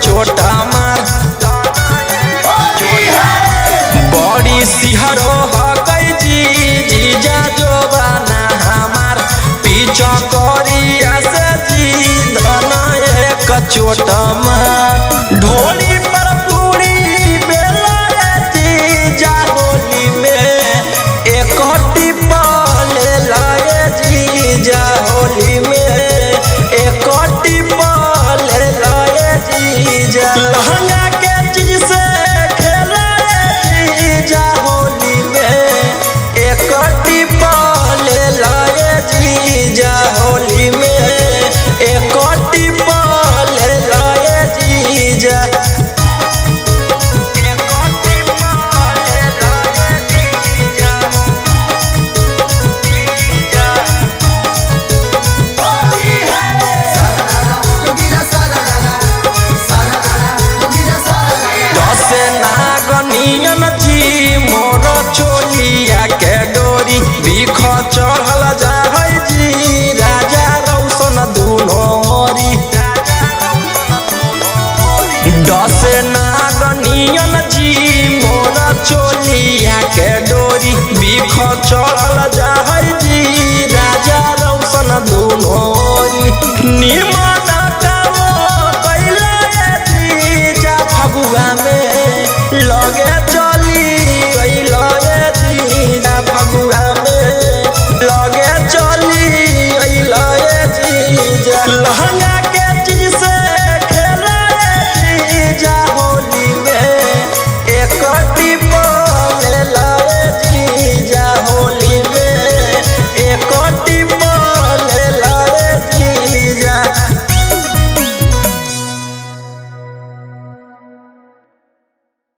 चोटा मार। बड़ी सिहरो हकै जी जीजा जोबाना हमार पीछा करिया से जी धना एक चोटा मार। ढोली पर पूरी बेला जीजा होली में एक टिप्पा ले लाए जीजा होली में एक टिप्पा ले लाए जीजा। लहंगा के चीज से खेला जीजा होली में एक टिप्पा ले लाए जीजा होली में एक टिप्पा ले लाए जीजा। दस नागनियन जी मोर चोलिया के डोरी बिख चढ़ल जाहै जी राजा रौशन दुनोरी। दस नागनियन जी मोर चोलिया के डोरी बिख चढ़ल जाहै जी राजा रौशन दुनोरी। निम